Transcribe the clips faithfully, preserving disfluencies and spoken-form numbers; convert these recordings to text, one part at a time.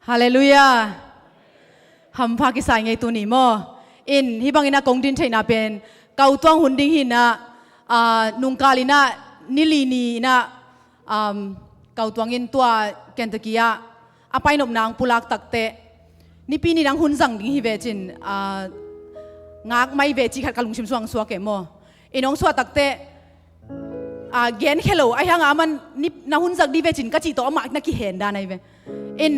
Halleluiah. Hampha kisai ngei tuni maw? In hih bangin ah kong din theihna pen Kautuang hun ding hi-in ah, ah, nungkal in ah ni li ni in ah, um, Kautuang in tua Kentucky ah a painopna hong pulak takteh, Nipi ni nang hun zang ding hi ve cin, ah, ngak mai ve ci khat ka lungsim sungah hong suak e maw? In hong suak takteh, ah, gen khia lo, ahi hangah aman ni, na hun zak dih ve cin ka cih tawh amah na kihen dan ahi ve. In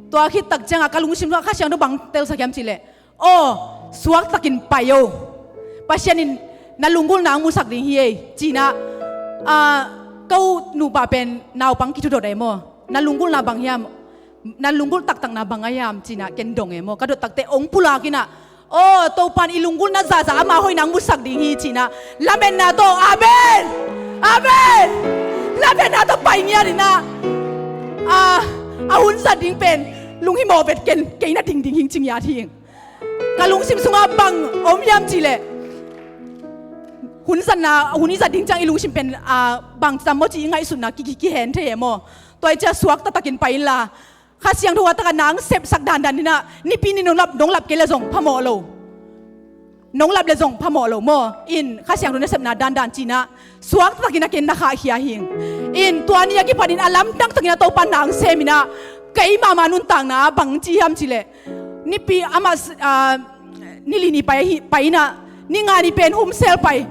tua khit tak ciangah ka lungsim sungah Kha Siangtho bang telsak hiam cih leh, aw, suaktakin pai o. Pasian in na lunggulhna hong musak ding hi ei, ci-in ah, ah, ko nupa pen naupang kithudot e maw? Na lunggulhna bang hiam? Na lunggulh taktakna bang a hiam, ci-in ah ken dong e maw? Ka dot takteh hong pulak in ah, aw, Topa in i lunggulhna zahzah ama hoihna hong musak ding hi, ci-in ah lametna tawh, amen, amen, lametna tawh pai ngiat in ah, ah, a hun zat ding pen lunghimawh vet ken, kei na ding ding hing ci ngiat hing. Ka lungsim sungah bang om hiam cih leh, hun zatna, hun i zat ding ciang i lungsim pen, ah, bang tam maw ci i ngaihsutna ki, ki, kihen thei e maw? Tua hi ciah suak taktakin pai inla, Kha Siangtho a takah nang sepsak dandan in ah, Nipi ni nong lap, nong lap kei leh zong phamawh lo. Nong lap leh zong phamawh lo maw? In Kha Siangtho na sepna dandan ci-in ah suak taktakin ah ken na khahkhia hing. In tua ni a kipanin a lamdang takin ah Topa nang sem in ah, kei mahmah nuntakna ah bang ci hiam cih leh, Nipi amah, ah, ni li ni pai hi, pai in ah, ni nga ni pen homecell pai.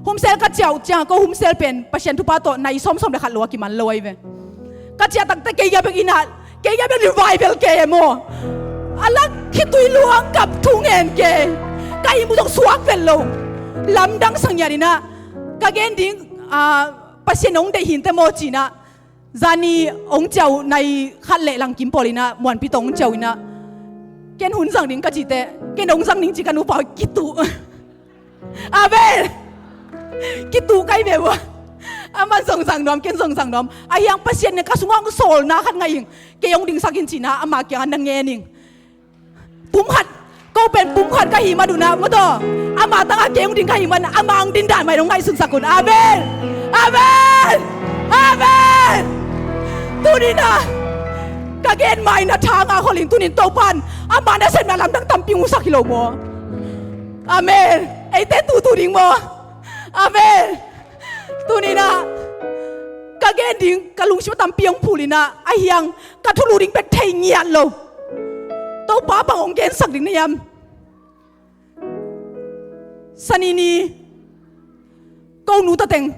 Homecell ka ciah uh ciangah ko homecell pen Pasian thupha tawh nai sawmsawm le khat lo a kiman lo ahi ve. Ka ciah takteh kei gia bek in ah, kei gia bek revival kei e maw? A lak khitui luang kap thu ngen kei. Ka ihmu zong suak vet lo. Lamdang sa ngiat in ah, ka gen ding, ah, Pasian hong deih hi inteh maw ci-in ah, zani hong ciah uh nai khat le langkim pawl in ah Muanpi tawh hong ciah uh in ah, ken hun zang ding ka cihteh, ken hong zang ding ci ka nupa uh kituh. Amen. Kituh kai ve uh. Aman zong zang nuam, ken zong zang nuam. Ahi hang Pasian in ka sungah hong sawlna khat ngah ing. Kei hong dingsak in ci-in ah ama kiangah na ngen ing. Pum khat, ko pen pum khat ka hih man un ah maw taw, ama tangah kei hong ding ka hih man, ama hong din dan mah in hong ngaihsunsak un. Amen. Amen. Amen. Tuni-in ah ka gen mah in ah tha ngah khol ing. Tuni-in Topa in ama nasepna lamdang tampi hong musak hi lo maw? Amen. Eite tutu ding maw? Amen. Tuni-in ah ka gen ding ka lungsim ah tampi hong phul in ah, ahi hang ka thulu ding pen thei ngiat lo. Topa bang hong gensak ding na hiam? Sani ni ko nu ta teng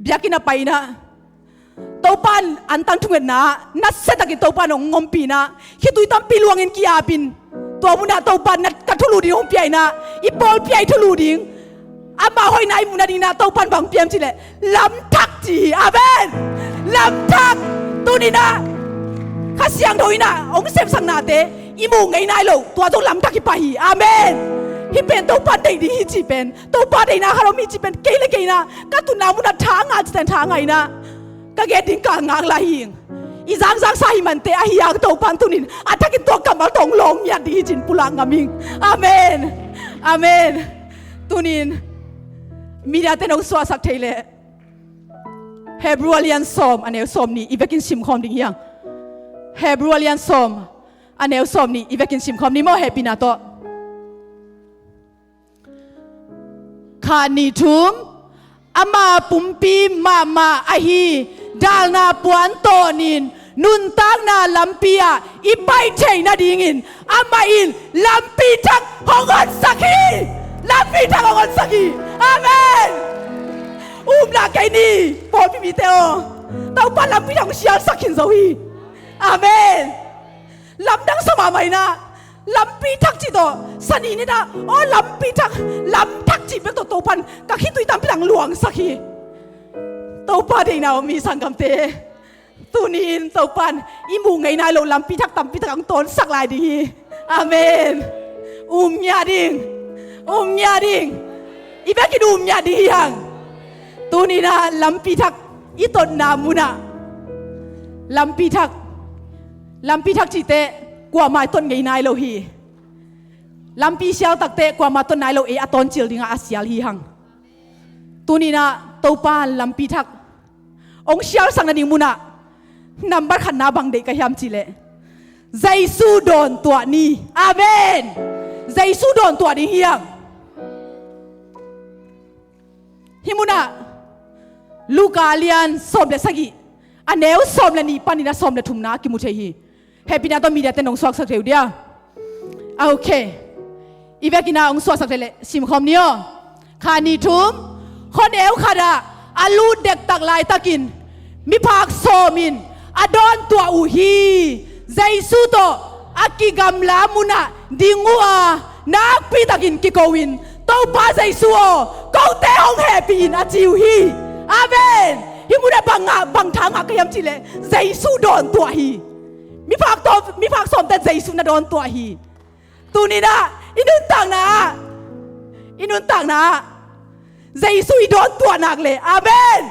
biakinn ah pai in ah, Topa in antang thungetna ah nasiatakin Topa in hong ompih in ah, khitui tampi luangin ki-apin, tua munah Topa in ka thulu ding hong pia in ah, i pawlpi ah i thulu ding, ama hoihna i muh nadingin ah Topa in bang hong pia hiam cih leh, lamthak ci hi. Amen. Lamthak. Tuni-in ah Kha Siangtho in ah hong sepsaknate i muh ngei nai lo, tua zong lamthak hi pah hi. Amen. Hih pen Topa deih ding hi cih pen, Topa deihna khat om hi cih pen kei le kei in ah ka tutna munah tha ngah cih teh tha ngah in ah, ka gen ding ka ngak lai hi ing. I zangzang sa hi manteh, ahi hang Topa in tuni-in a thakin tua kammal tawh hong lawng ngiat ding hi ci-in pulak ngam ing. Amen. Amen. Tuni-in media-te in hong suahsak thei leh, Hebru a lian sawm a neu sawm nih i vekin simkhawm ding hi hang. Hebru a lian sawm a neu sawm nih i vekin simkhawm ni maw, hehpihna tawh. Khat, nih, thum. Ama pumpi mahmah ahi dalna puantawn in nuntakna lampi ah i pai theih nadingin amah in lampi thak hong honsak hi. Lampi thak hong honsak hi. Amen. Upna kei ni, pawlpi mite aw. Topa lampi thak hong sialsak khin zo hi. Amen. Lamdang sa mahmah in ah, lampi thak cih tawh, sani ni-in ah, aw, lampi thak, lamthak cih bek tawh Topa in ka khitui tampi tak luangsak hi. Topa deihna om hi, sanggamte. Tuni-in Topa in i muh ngei nai loh lampi thak tampi tak hong tawnsak lai ding hi. Amen. Um ngiat ing. Um ngiat ing. I vekin um ngiat ding hi hang. Tuni-in ah lampi thak i totna munah, lampi thak, lampi thak cih teh kuamah i tot ngei nai lo hi. Lampi sial tak teh kuamah tot nai lo, ei a tawncil dingah a sial hi hang. Tuni-in ah Topa lampi thak hong sialsak nading munah nambat khatna bang deih ka hiam cih leh, Jesu dawntuah ni. Amen. Jesu dawntuah ding hi hang. Hih munah Luka lian sawm le sagih, a neu sawm le nih panin a sawm le thumna a kimu thei hi. Hehpihna tawh media ten hong suaksak thei uh dia. Ok. I vekin ah hong suaksak thei leh simkhawm ni aw. Khat, nih, thum. Khuaneu khatah a lut dektak laitakin miphak sawm in a dawntuah uh hi. Jesu tawh a kigamla munah ding uh a, nakpitakin kiko in, "Topa Jesu aw, kote hong hehpih in," a ci uh hi. Amen. Hih munah bang ngah, bang tha ngah ka hiam cih leh Jesu dawntuah hi. Miphak tawh, miphak sawmte Jesu na dawntuah hi. Tuninah i nuntakna ah, i nuntakna ah Jesu i dawntuah nak leh, amen,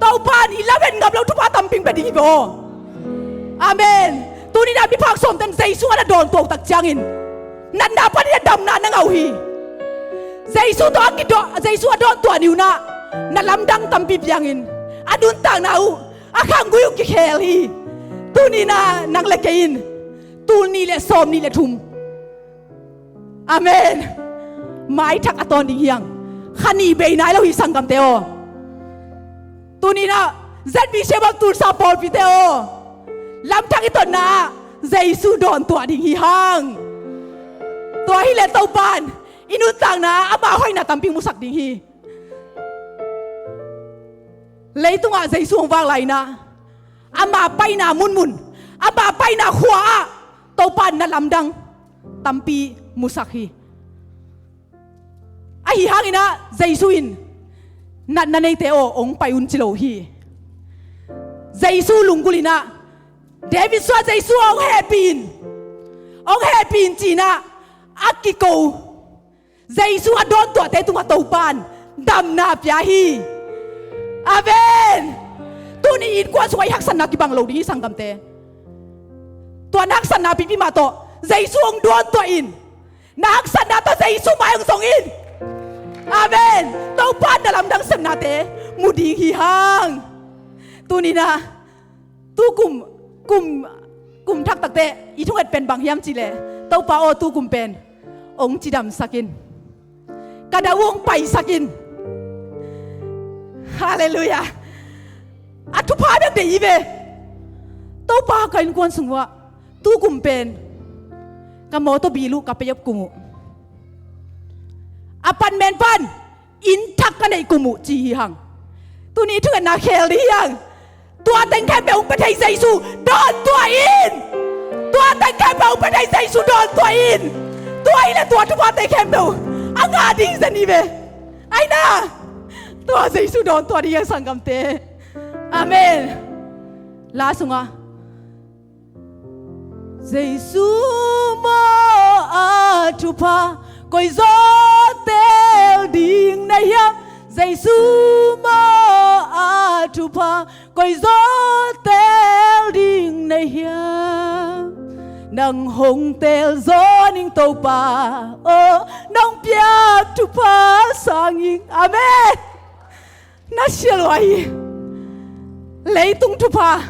Topa in i lamen ngam lo thupha tampi hong pia ding hi ve aw. Amen. Tuninah miphak sawmten Jesu a na dawntuah uh tak ciangin natna panin a damna na ngah uh hi. Jesu tawh a kidaw, Jesu a dawntuah ni unah na lamdang tampi piangin a nuntakna uh, a khanggui uh kikhel hi. Tuninah nang le kei in tul nih le sawm nih le thum, amen, maithak a tawn ding hi hang. Kha nih bei nai lo hi, sanggamte aw. Tuninah Z B C bang tulsa pawlpite aw, lamthak i totna ah Jesu dawntuah ding hi hang. Tua hileh Topa in i nuntakna ah ama hoihna tampi musak ding hi. Leitungah Jesu hong vak lai-inah ama paina munmun, ama paina khua-ah Topa in na lamdang tampi musak hi. Ahi hanginah Jesu in, "Natna neite aw, hong pai un," ci lo hi. Jesu lunggulh inah, "David suah Jesu aw, hong hehpih in, hong hehpih in," ci-inah a kiko Jesu a dawntuahte tungah Topa in damna pia hi. Amen. Tuni innkuan sungah i haksatna kibang lo ding hi, sanggamte. Tua na haksatna pipi mah tawh Jesu hong dawntuah in. Na haksatna tawh Jesu mai hong zong in. Amen. Topa in na lamdang sepnate mu ding hi hang. Tuninah tu kum, kum, kum thak takte i thunget pen bang hiam cih leh, "Topa aw, tu kum pen hong cidamsak in, ka da uh hong paisak in." Halleluiah. A thupha bek deih hi ve. "Topa, ka innkuan sung uah tu kum pen ka mawtaw bil uh ka pay off kum uh, a pan men pan inn thak ka neih kum uh," ci hi hang. Tuni thungetna khel ding hi hang. Tua teng khempeuh hong pia thei Jesu dawntuah in. Tua teng khempeuh hong pia thei Jesu dawntuah in. Tua hileh tua thuphate khempeuh a ngah ding zen hi ve. Aina, tua Jesu dawntuah ding hi hang, sanggamte. Amen. La sungah, "Jesu maw a thupha koi zaw tel ding na hiam? Jesu maw a thupha koi zaw tel ding na hiam? Nang hong tel zaw ning, Topa aw, nong piak thupha sangin." Amen. Na sia lua hi. Leitung thupha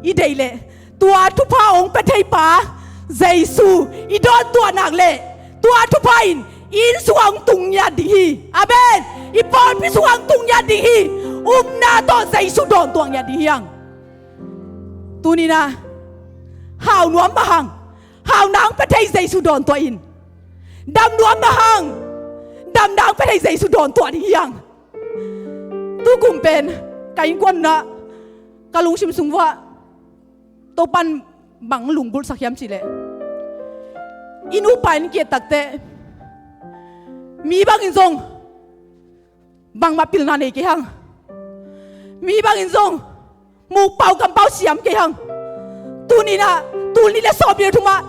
i deih leh, tua thupha hong pia thei pa Jesu i dawntuah nak leh, tua thupha in i inn sungah hong tung ngiat ding hi. Amen. I pawlpi sungah hong tung ngiat ding hi. Upna tawh Jesu dawntuah ngiat ding hi hang. Tuninah hau nuam mah hang, hauhna hong pia thei Jesu dawntuah in. Dam nuam mah hang, damna hong pia thei Jesu dawntuah ding hi hang. Tu kum pen ka innkuan unah ka lungsim sung uah Topa in bang lunggulhsak hiam cih leh, inn upa in ki-et takteh mi bangin zong bangmah pilna nei kei hang. Mi bangin zong mukpau kampau siam kei hang. Tuninah tul nih le sawm nih le thumah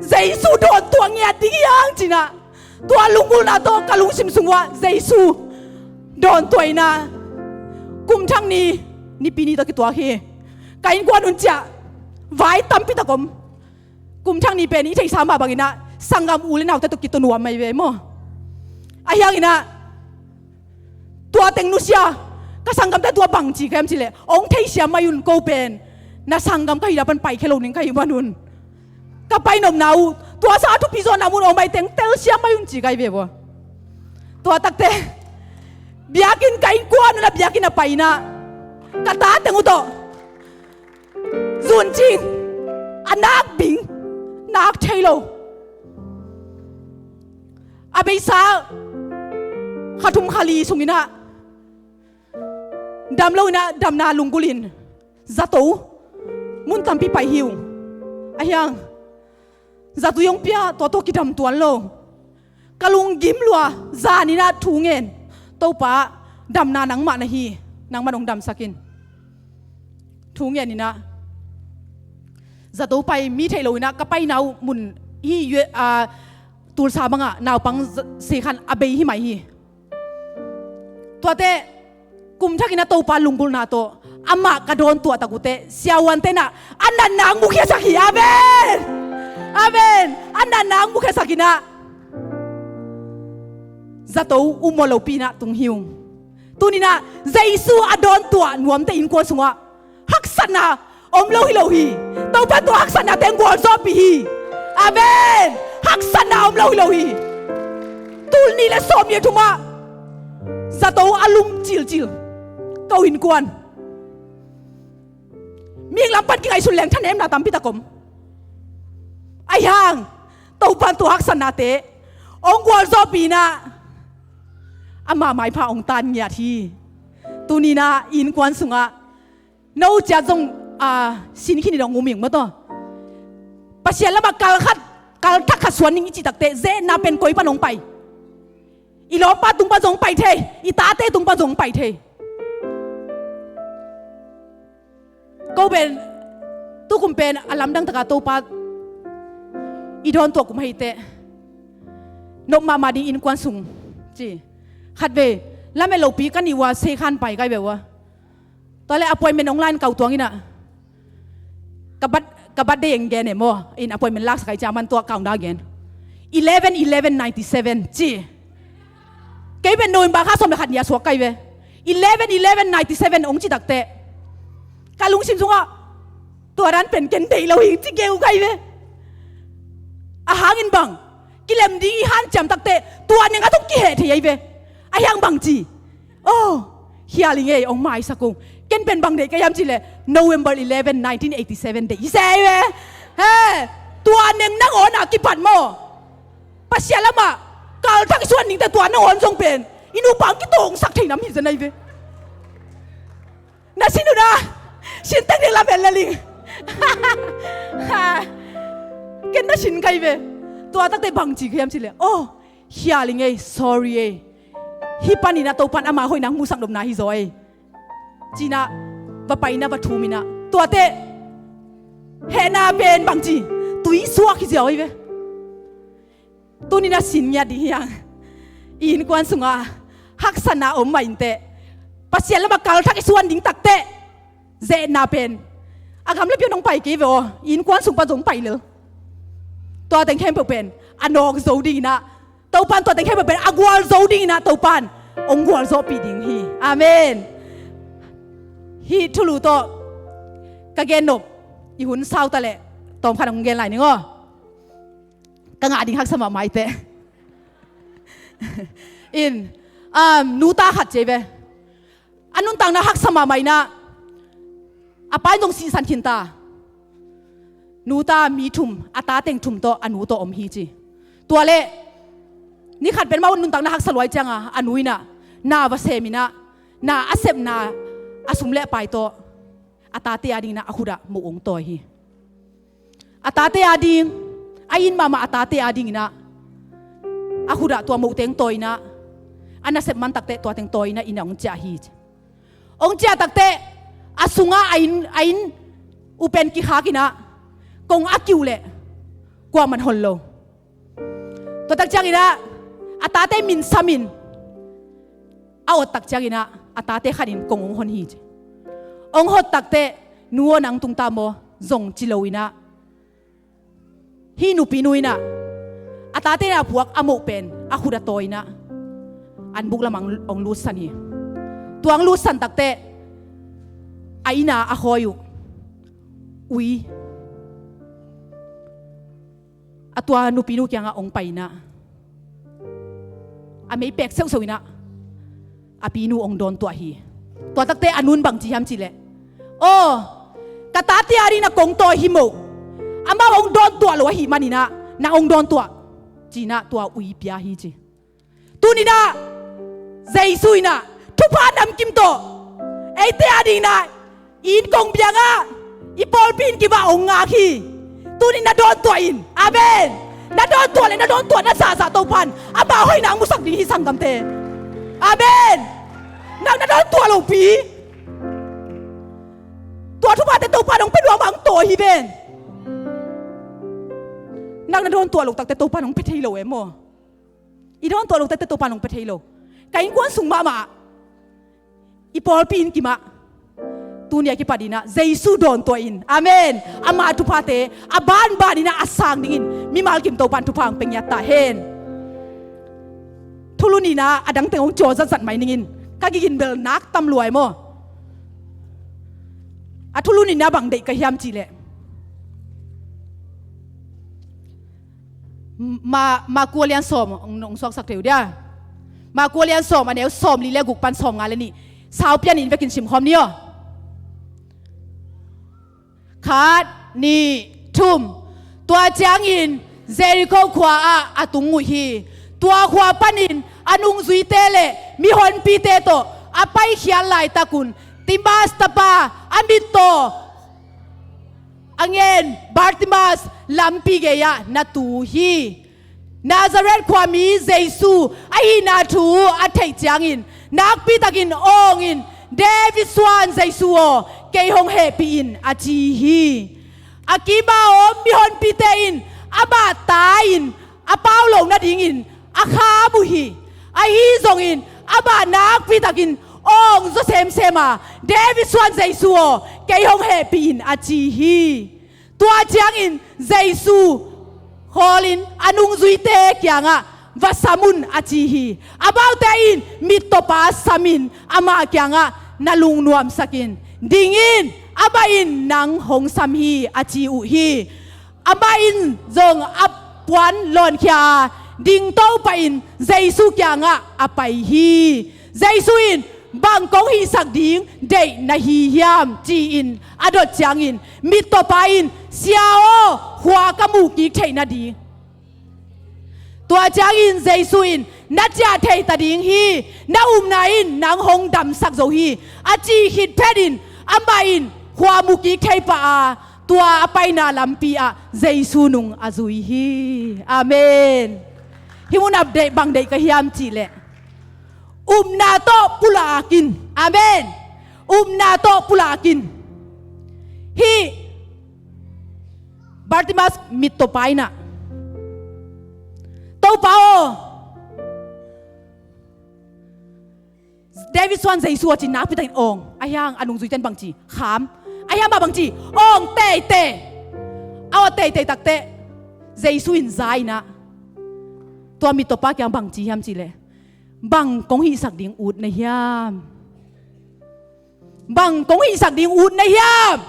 Jesu dawntuah ngiat ding hi hang, cinah tua lunggulhna tawh ka lungsim sung uah Jesu dawntuah inah, kum thak ni, Nipi ni tawh kituak hi. Ka innkuan un ciah vai tampi tak om. Kum thak ni pen i theihsa mah banginah sanggam u le naute tawh kituak nuam mai ve maw. Ahi hanginah tua teng nusia, ka sanggamte tua bang ci ka hiam cih leh, hong theihsiam mai un, ko pen na sanggam ka hihna pan paikhia lo ning ka hih manun. Ka pai nopna uh, tua sang a thupi zawhna mun om ai teng telsiam mai un ci ka hi ve vua. Tua takte biakinn ka innkuan un a biakinn a pai inah ka ta teng uh tawh zuncing a nak bing nak thei lo. A beisa kha thum kha li sung inah dam lo inah damna lunggulh in zato mun tampi pai hi uh. Ahi hang zato hong pia, tua tawh kidam tuan lo. Ka lunggim lua, zan inah thu ngen, Topa, damna nangmah na hi, nangmah nong damsak in. Thu ngen inah zato pai mi theih lo inah ka paina uh mun hi, ah, Tulsa bangah naupang sekhan a bei hi mai hi. Tuate kum thak inah Topa lunggulhna tawh amah ka dawn tuah tak uh teh siavuante inah a natna hong mukhiasak hi. Amen. Amen. A natna hong mukhiasak inah zato ummawh lopi inah tung hi ung. Tuni inah Jesu a dawn tuah nuamte innkuan sungah haksatna om lo hi lo hi. Topa tua haksatnate hong gualzawhpih hi. Amen. Haksatna om lo hi lo hi. Tul nih le sawmnih le thumah zato a lum cilcil ka u innkuan. Mihing lam pan kingaihsun leng thanemna tampi tak om. Ahi hang Topa in tua haksatnate hong gualzawhpih inah ama maipha hong tan ngiat hi. Tuni inah innkuan sungah no ciat zong, ah, sin khin in hong um ing maw taw. Pasian lamah kal khat, kal thak khat suan ning i cih takte ze-etna pen koi pan hong pai? I lawmpa tung pan zong hong pai thei, i tate tung pan zong hong pai thei. Ko pen tukum pen a lamdang taka Topa i dawn tuah kum ahih teh nop mahmah ding innkuan sung ci. Khatvei lamet lopi ka nih ua sekhan pai ka hi ve ua. Tua le appointment online kau tuang inah ka bat, ka bat dei eng gen e maw, in appointment laksak ai cia man tua kauna gen. Eleven eleven ninety seven ci. Kei pen November kha sawm le khat ni a suak ka hi ve. Eleven eleven ninety seven hong ci takte ka lungsim sungah tua dan pen ken deih lo hi ci keu ka hi ve. A hangin bang kilem ding i hanciam takte tua neng a tung kiheh thei ahi ve. Ahi hang bang ci? Oh, khial i ngei, hong maisak ung. Ken pen bang deih ka hiam cihleh November eleven, nineteen eighty seven deih hi se ahi ve. He, tua neng nangawn a kipat maw? Pasian lamah kal thak i suan ningte tua nangawn zong pen i nupa hong kitawngsak thei nam hi zen ahi ve. Na sin uh na, sin tek ding lamen le ling. Ken na sin ka hi ve. Tua takte bang ci ka hiam cihleh, oh, khial i ngei, sorry ei. Hih panin a Topan ama hoihna hong musak nopna hi zaw ei. Cinah va paina va thuminah tuate hehna pen bangci tui suak hi ziau hi ve. Tuninah sin ngiat ding hiang i innkuan sungah haksatna om mah inteh Pasian lamah kalthak i suan ding takteh ze-etna pen a gamlapi ah nong pai kei ve aw, i innkuan sung pan zong pai lel. Tua teng khempeuh pen a nawk zo dinginah Topan tua teng khempeuh pen a gual zo dinginah Topan hong gualzawhpih ding hi. Amen. Hih thulu tawh ka gennop i hun sauta leh tawmkhat hong gen lai ning aw. Ka ngah ding haksa mahmah i teh in, um, nuta khat ci ei ve. A nuntakna haksa mahmah inah a pa in zong sihsan khinta. Nuta mi thum, a ta teng thum tawh a nu tawh om hi ci. Tua leh ni khat pen amau nuntakna haksa luai cianga a nu inah na va seminah na a sepna a sum le a pai tawh a tate a dinginah a khutah moh hong tawi hi. A tate a ding, a it mahmah a tate a dinginah a khutah tua mohte hong tawi inah a nasep man takteh tua teng tawi inah innah hong ciah hi. Hong ciah takteh a sungah a inn, a inn uh pen kikhakinah kong a kiuh leh kuaman hon lo. Tua tak cianginah a tate min samin a awt tak cianginah a tate khanin kong hong hon hi ci. Hong hot takteh nu aw nang tungta maw zong ci loinah hih nupinu inah a tate a puak a moh pen a khutah tawi inah an buk lamah hong lutsan hi. Tua hong lutsan takteh a inn a a khawi uh ui a tua nupinu kiangah hong pai inah, a mei pek seuhseuh inah a pinu hong dawntuah hi. Tua takte a nun bang ci hiam cihleh, "Aw, ka tate adingin a kong tawi hi moh, amau hong dawntuah lo ahih maninah nang hong dawntuah," ci-inah tua ui pia hi ci. Tuninah Jesu inah thupha namkim tawh eite adinginah i inn kong biakah i pawlpi inn kimah hong ngak hi. Tunin na dawntuah in. Amen. Na dawntuah le na dawntuah na zahzah Topan ama hoihna hong musak ding hi, sanggamte. Amen. Nang na dawntuah lopi, tua thuphate Topan hong pia nuam hang tawi hi ven. Nang na dawntuah lo takte Topan hong pia thei lo e maw? I dawntuah lo takte Topan hong pia thei lo. Ka innkuan sung mahmah, i pawlpi inn kimah, tuni a kipat inah Jesu dawntuah in. Amen. Ama thuphate a banbaninah a sang dingin mimal kim Topan thupha hong pia ngiat ta hen. Thulu nihna a dangteng hong ciawzatzat mai ningin, ka gigin bel nak tam lua e maw? A thulu nihna bang deih ka hiam cihleh, Ma, Maku a lian sawm hong, hong suaksak thei uh dia. Maku a lian sawm, a neu sawmli le guk pan sawmnga le nih. Sau pianin vekin simkhawm ni aw. Khat, nih, thum. Tua ciangin Jericho khua ah a tung uh hi. Tua khua panin a nungzuite le mihonpite tawh a paikhiat laitakun Timas tapa a mittaw a ngen Bartimas lampi gei-ah na tu hi. Nazareth khuami Jesu ahihna thu a theih ciangin nakpitakin awngin, "David suan Jesu aw, kei hong hehpih in," a ci hi. A kima om mihonpite in amah tai-in a pau lo nadingin a kham uh hi. Ahi zongin amah nakpitakin awng zaw semsem a, "David suan Jesu aw, kei hong hehpih in," a ci hi. Tua ciangin Jesu khawlin a nungzuite kiangah, "Va sam un," a ci hi. Amaute in mittawpa samin amah kiangah, "Na lungnuamsakin dingin, amah in nang hong sam hi," a ci uh hi. Amah in zong a puan lawnkhia a, dingto pahin Jesu kiangah a pai hi. Jesu in, "Bang kong hihsak ding deih na hi hiam?" ci-in a dot ciangin mittawpa in, "Sia aw, khua ka muhkik theih nading." Tua ciangin Jesu in, "Na ciah thei ta ding hi, na upna in nang hong damsak zo hi," a cih khit phetin amah in khua muhkik thei pah a, tua a paina lampi ah Jesu nung a zui hi. Amen. Hih mun ah deih, bang deih ka hiam cihleh, upna tawh pulak in. Amen. Upna tawh pulak in. Hih Bartimas mittawpa in ah, "Topa aw, David suan Jesu aw," ci-in nakpitakin awng. Ahi hang a nungzuite in bang ci? Kham. Ahi hang amah bang ci? "Awng teitei." A awng teitei takteh Jesu in za-in ah tua mittawpa kiang bang ci hiam cihleh, "Bang kong hihsak ding ut na hiam? Bang kong hihsak ding ut na hiam?"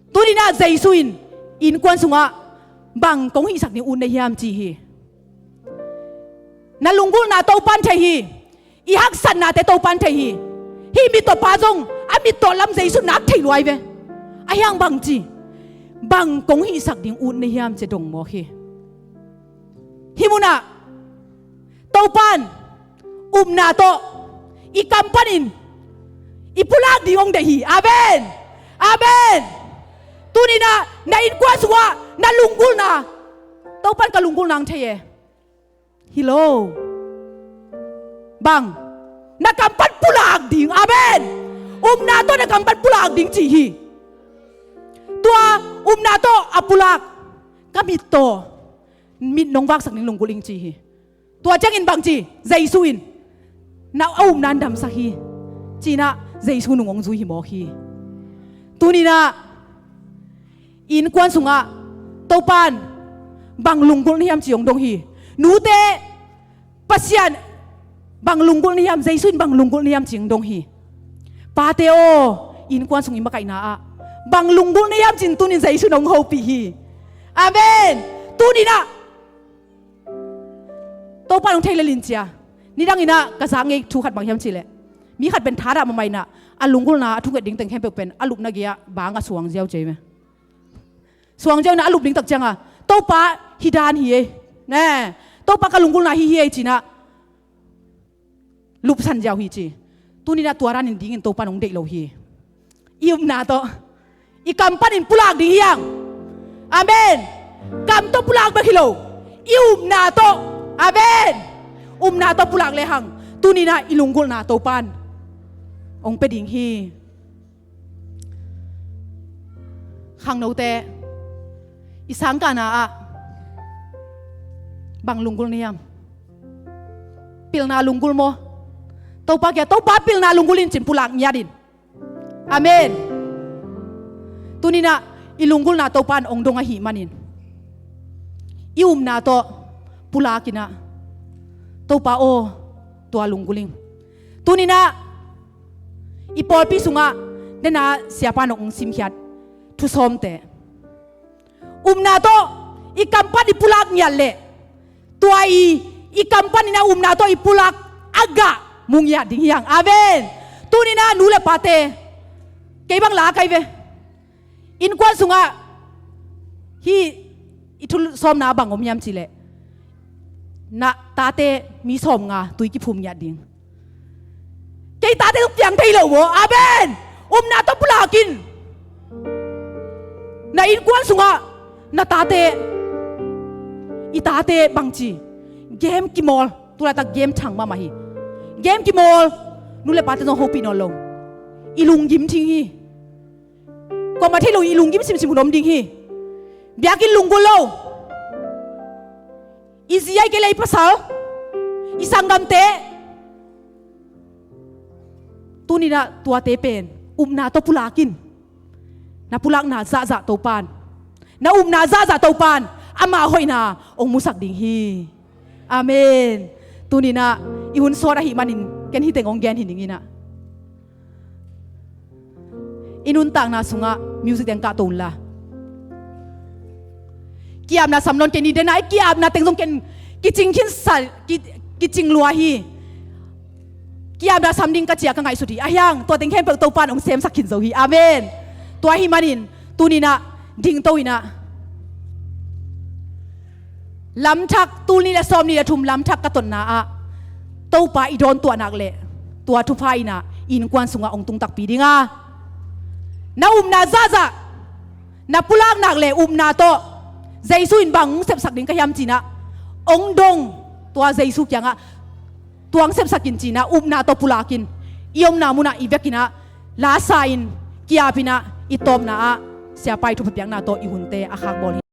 Tuninah Jesu in innkuan sungah, "Bang kong hihsak ding ut na hiam?" ci hi. Na lunggulhna Topan thei hi. I haksatnate Topan thei hi. Hih mittawpa zong a mittaw lam Jesu nak thei luai ve. Ahi hang bang ci? "Bang kong hihsak ding ut na hiam?" ci-a dong mawk hi. Hih munah Topan upna tawh i kam panin i pulak ding hong deih hi. Amen. Amen. Tuninah na innkuan sungah na lunggulhna, "Topan, ka lunggulhna hong thei e." Hi lo. Bang? Na kam pan pulak ding. Amen. Upna tawh na kam pan pulak ding ci hi. Tua upna tawh a pulak, "Ka mittaw, mit nong vaksak ning lunggulh ing," ci hi. Tua ciangin bang ci? Jesu in, "Na a upna in damsak hi," ci-in ah Jesu nung hong zui hi mawk hi. Tuninah innkuan sungah Topan bang lunggulh na hiam ci hong dong hi. Nute, Pasian bang lunggulh na hiam, Jesu in bang lunggulh na hiam ci hong dong hi. Pate aw, innkuan sung i makaihna ah bang lunggulh na hiam ci-in tunin Jesu in hong hopih hi. Amen. Tuni-in ah Topa in hong thei lel in ci a. Nidang in ah ka zak ngei thu khat bang hiam cih leh, mi khat pen thadah mahmah in ah a lunggulhna a thunget ding teng khempeuh pen a lupna gei-ah bang a suang ziau ci ei ve. Suang ziau in ah a lup ding tak ciangin, Topa, hih dan hi ei, ne, Topa, ka lunggulhna hih hi ei ci-in ah lupsan ziau hi ci. Tuni-in ah tua dan in dingin Topa in hong deih lo hi. I upna tawh, i kam panin pulak ding hi hang. Amen. Kam tawh pulak bek hi lo, i upna tawh. Amen. Upna tawh pulak lehang, tuni-in ah i lunggulhna Topa in hong pia ding hi. Khangnote, i sangkahna ah bang lunggulh na hiam? Pilna lunggulh maw? Topa kiang, Topa, pilna lunggulh in ci-in pulak ngiat in. Amen. Tuni-in ah i lunggulhna Topa in hong dong ahih manin, i upna tawh pulak in ah, Topa aw, tua lunggulh ing. Tuni-in ah i pawlpi sungah, nidang a siapa in hong simkhiat thu sawmte, upna tawh i kam pan i pulak ngiat leh, tua i, i kam panin ah upna tawh i pulak a gah mu ngiat ding hi hang. Amen. Tuni-in ah nu le pate, kei bang la ka hi ve. Innkuan sungah hih i thu sawmna bang om hiam cih leh, na tate mi sawmnga tui kiphum ngiat ding. Kei tate zong piang thei lo maw? Amen. Upna tawh pulak in. Na innkuan sungah na tate, i tate bangci, game kimawl, tu laitak game thang mahmah hi. Game kimawl, nu le pate zong hopih nawn lo. I lunggim thing hi. Kuamah thei lo, i lunggim simsim hun om ding hi. Biakinn lunggulh lo. I zi ahih kei leh i pasal, i sanggamte. Tuni-in ah tuate pen upna tawh pulak in. Na pulakna zahzah Topa in, na upna zahzah Topa in ama hoihna hong musak ding hi. Amen. Tuni-in ah i hun sawt ahih manin ken hih teng hong gen hi ning in ah, i nuntakna sungah music teng kahto unla. Ki-apna sam nawn kei ni, den a i ki-apna teng zong ken kicing khinsa, ki, kicing lua hi. Ki-apna sam ding ka ci a ka ngaihsut hi. Ahi hang tua teng khempeuh Topa in hong semsak khin zo hi. Amen. Tua ahih manin tuni-in ah dingto in ah, lamthak, tul nih le sawmnih le thum lamthak ka totna ah Topa i dawntuah nak leh, tua thupha in ah i innkuan sungah hong tung takpi ding a, na upna zahzah, na pulak nak leh upna tawh Jesu in bang hong sepsak ding ka hiam ci-in ah hong dong, tua Jesu kiangah tua hong sepsak in ci-in ah upna tawh pulak in. I omna munah i vekin ah lasa in, ki-ap in ah, i tawpna ah siapa i thupha piakna tawh i hunte a khakbawl hi.